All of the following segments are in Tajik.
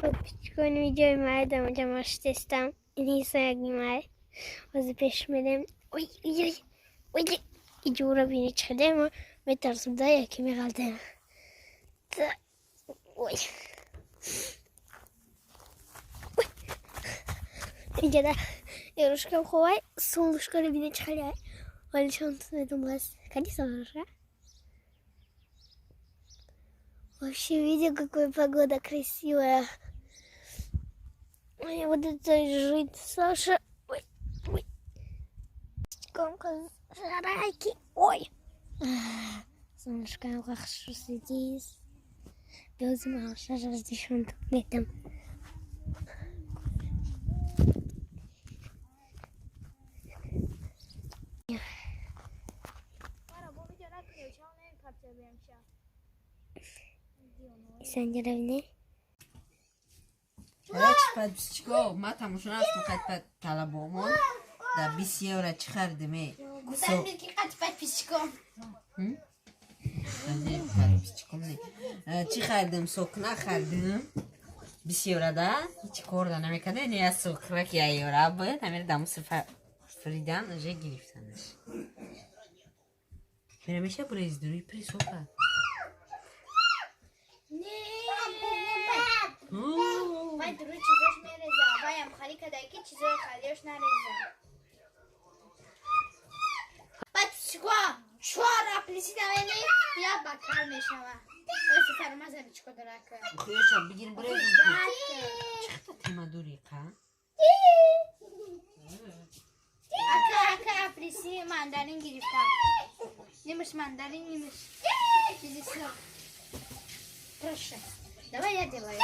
Подписчикони видеои май дамаҷа маштестам. Ин май. Ҳозир пеш мерем. Ой, ой, ой, иҷора бини чиқидем. Метарсам да яки меғалтем. Ой. Инҷа ярушкам ховай, солнышкаро бини чиқали. Ҳолишон медум бас. Кади солнышко? Вообще, видите, какая погода красивая. Ой, вот это жить, Саша. Ой, ой. Сарайки. Ой. Солнышко хорошо сидит. Без маша раздишон там. Санҷаравне. Короче, подписчико, ма тамошо нафтам қад под талабомон. Да 20 евро чӣ харидем? Гуфтам ки қад подписчиком. Подписчиком не. Чӣ харидем? Сокна харидем. 20 евро да? Ҳеҷ кор да намекарда. Не я сокра ки я евро буд. Амир даму фридан уже гирифтанаш. Мерамеша бурез дури при сока. Вай дуру чизош мереза, ваям хали кадаки чизои халиёш нареза. Подписчико, чор апельсин авени, я бакал мешава. Оси фармаза бичко дорака. Хуёша бигир бурез. Чӣ тема дури қа? Ака, ака апельсин мандарин гирифтам. Нимаш мандарин, нимаш. Чизи сок. Прошу. Давай я делаю.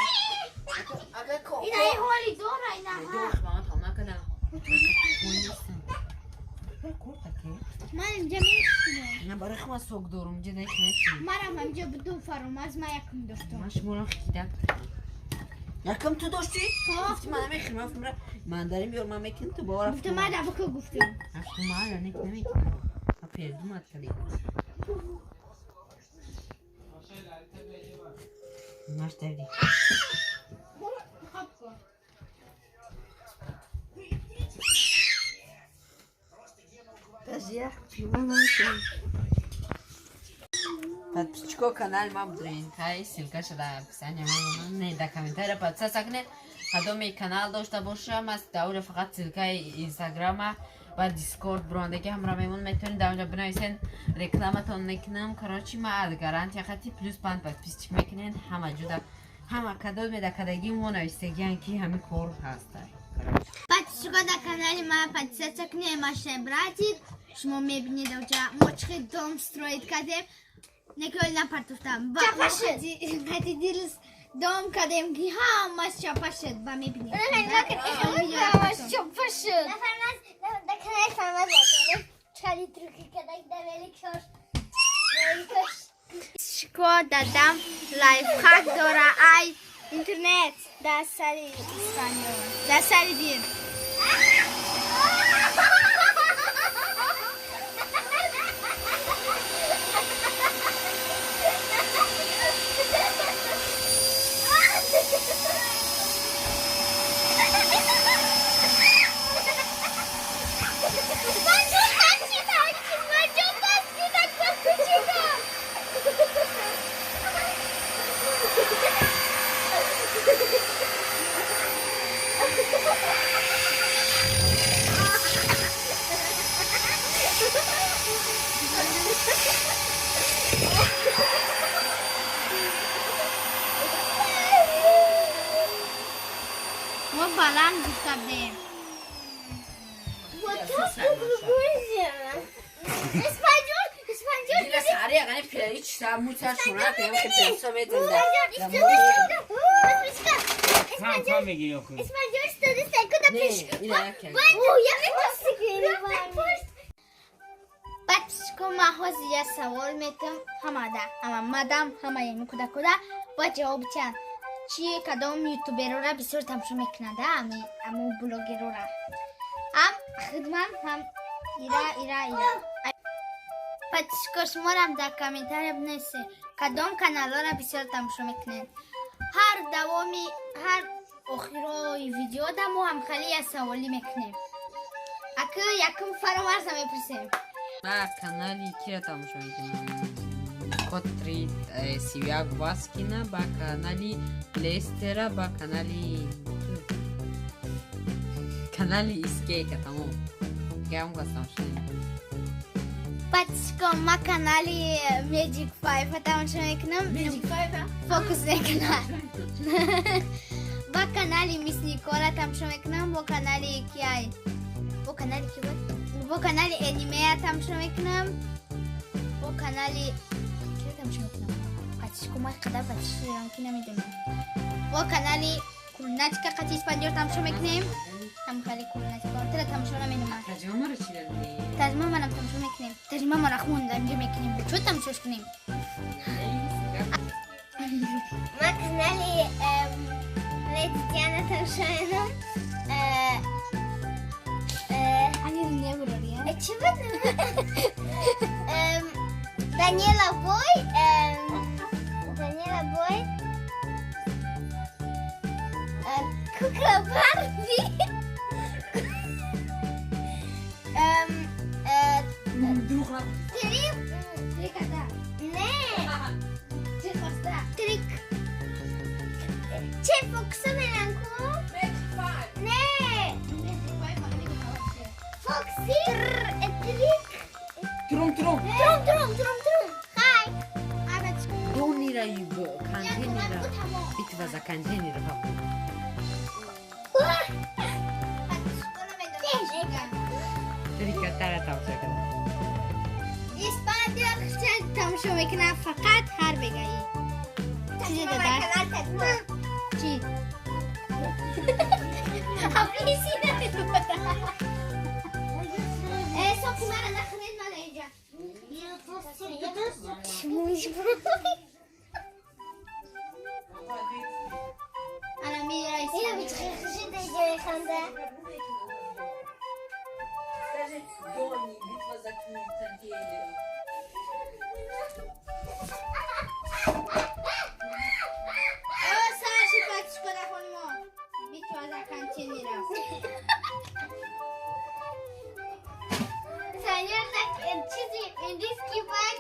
Ина и холи дора, ина ха. Ман инҷа мешинам. На барои хма сок дорум, инҷа дек мешинам. Марам инҷа буду фаромаз ма якум доштам. Ман шуморо хида. Якум ту дошти? Гуфти ман намехӯрам, ман гуфтам мандарин биёр, ман мекунам, ту бовар Гуфтам ман дабака гуфтам. Гуфтам ман нек намекунам. Ма пердумат кардем. Маш дарди. Подписчико канал ма будрен, кай ссылкаша дар описания мемонам, не дар комментария подписаться кунед. Кадоме канал дошта боша, мас дар уҷа фақат ссылкаи инстаграма ва дискорд бурондаги ҳамра мемон, метавонед дар уҷа бинависен, рекламатон мекунам. Короче, ма аз гарантия хати плюс панҷ подписчик мекунед, ҳама ҷуда ҳама кадоме дар кадаги мо навистагиан ки ҳамин кор ҳаста. Подписчико дар канали ма подписаться кунед, машина братик. Шумо мебинед уҷа мо чӣ дом строить кардем. Неколи напартофтам. Қати дилс дом кардем ки ҳамаш чапа шуд ва мебинед. Ҳамаш чапа шуд. Дар канали Фармаз чали трюки кадаг да великош. Великош. Шико дадам лайфхак дора ай интернет дар сари Испания. Дар сари дир. Мо баланд гуфта будем. Вот так Испанёл, испанёл. Дила сари ягани пири чиса муца шуна кем ки пенсо медонда. Кам мегири охир. Испанёл, что ты куда Не, пришел? ина як. Подписчико ма ҳозир я савол метам ҳамада, ҳама мадам, ҳама еми кудакуда ба ҷавоб тиҳанд. Чи кадом ютуберора бисёр тамошо мекунада, аму блогерора. Ҳам хидман, ҳам ира, ира, ира. Подписчико шуморам дар комментария бинависед, кадом каналҳоро бисёр тамошо мекунед. Ҳар давоми, ҳар охирои видеода мо ҳам хеле як саволӣ мекунем. Ака, якум Фаромарза мепурсем. Ма канали кира тамошо мекунам? Код 3 31 Васкина, ба канали Лестера, ба канали Искейка, тамом. Дигар кас тамошо намекунам. Подписчико, ма канали Magic 5 тамошо мекунам. Magic 5? Фокус мекунам. Ба канали Мисс Никола тамошо мекунам, бо канали киай? Бо канали ки буд? Бо канали Энимея тамошо мекунам. Бо канали ки тамошо мекунам? Подписчико, ма қадар подписчик дорам ки намедонам. Бо канали Кулначка қати Испандиёр тамошо мекунем. Ҳам хеле Кулначка. Тра тамошо намедонам. Тарҷумаро чӣ дадӣ? Тарҷума манам тамошо мекунем. Тарҷума мара хонда инҷо мекунем. Чо тамошош кунем? Ма канали Леди Диана тамошо мекунам. Ани небурори. Чӣ буд? Даниэла Бой. Даниэла Бой. Кукла Барби. Три. Три кота. Не. Три хвоста. Трик. Че фокуса менан ку? Не. Фокси. Трик. Трум трум. Трум трум трум трум. Хай. Донира контейнера. Битва за контейнера папа. Три котара тамошо кардам. Испандиёр тамошо мекунам фақат ҳар бегаӣ. Чизе дада? Чӣ? Апельсин. Э, соки мара нахӯред, мана инҷа. Чмуш. Ана мира. Ина бичихи деҷои ханда. Дони, битва за контейнера. О, Саши, подписчико нахонмо. Битва за контейнера. Санёр так чизи индийский флаг.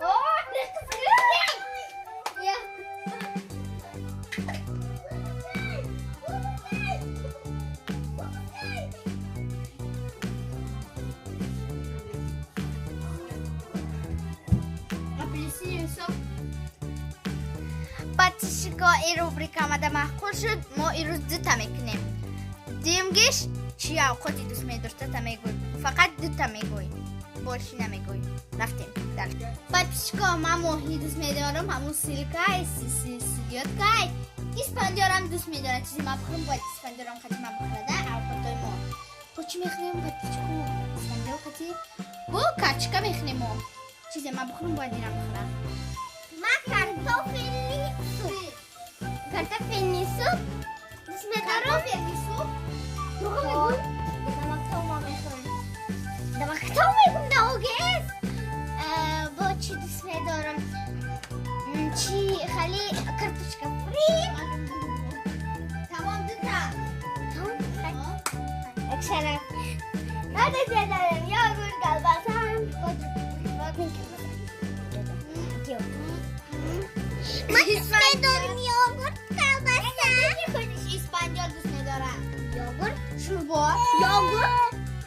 О, Я. Апельсиновый сок. Подписчико, ин рубрика омада маъқул шуд. Мо ирӯз дута мекунем. Дуюмгиш чи авқоти дӯст медоштата мегӯй. Фақат дута мегӯй. Больше намегӯй. Рафтем дальше. Подписчико, ман моҳӣ дӯст медорам, ҳамун селькай, селёдкай. Испандиёрам дӯст медорад. Чизи ма бихӯрам, бояд Испандиёрам хати ма бихӯрада, авқотои мо. Бо чӣ мехӯрем, подписчико? Испандиёр хати бо качка мехӯрем мо. Чизе ма бихӯрам, бояд инам бихӯрам. Ма картофельный суп. Картофельный суп. Дӯст медорам. Картофельный суп? Дурӯғ мегӯй? Дамактов ма мехӯрам. Дамактов мегӯм, догез. Бо чӣ дӯст медорам? Чи хали картошка фри. Тамом, дута. Тамом. Акшара. Надо дорам йогурт, колбаса. Вот Ма дӯст медорам йогурт, колбаса. Испандиёр дӯст медорам. Йогурт, Шӯрбо. Йогурт,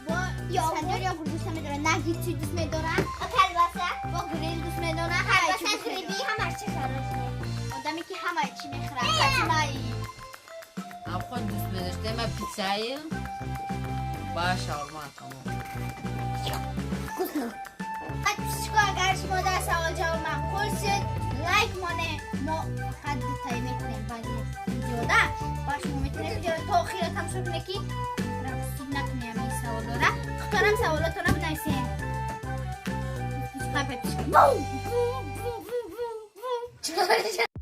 Бо Испандиёр йогурт дӯст намедорад. Наггетси дӯст медорад. Колбаса. Бо гриль дӯст медорад. Ҳамаи чӣ Колбаса, дӯст гриби, медорад. ҳамаш чи хороше. Одаме ки ҳамаи чӣ мехӯрад. Фатимаи. Авқот дӯст медоштем ма пиццаи ба шаурма, тамом. Вкусно. Подписчико, агар шумо дар савол ҷавоб маъқул шуд, лайк моне. Мо фақат дутаи мекунем баъди видеода. Ба шумо метавонед видеоро то охира тамошо кунед, ки пропустить накунем ин саволора. Худтонам саволотона бинависем. Подписчико. Бум, бум, бум, бум, бум, бум.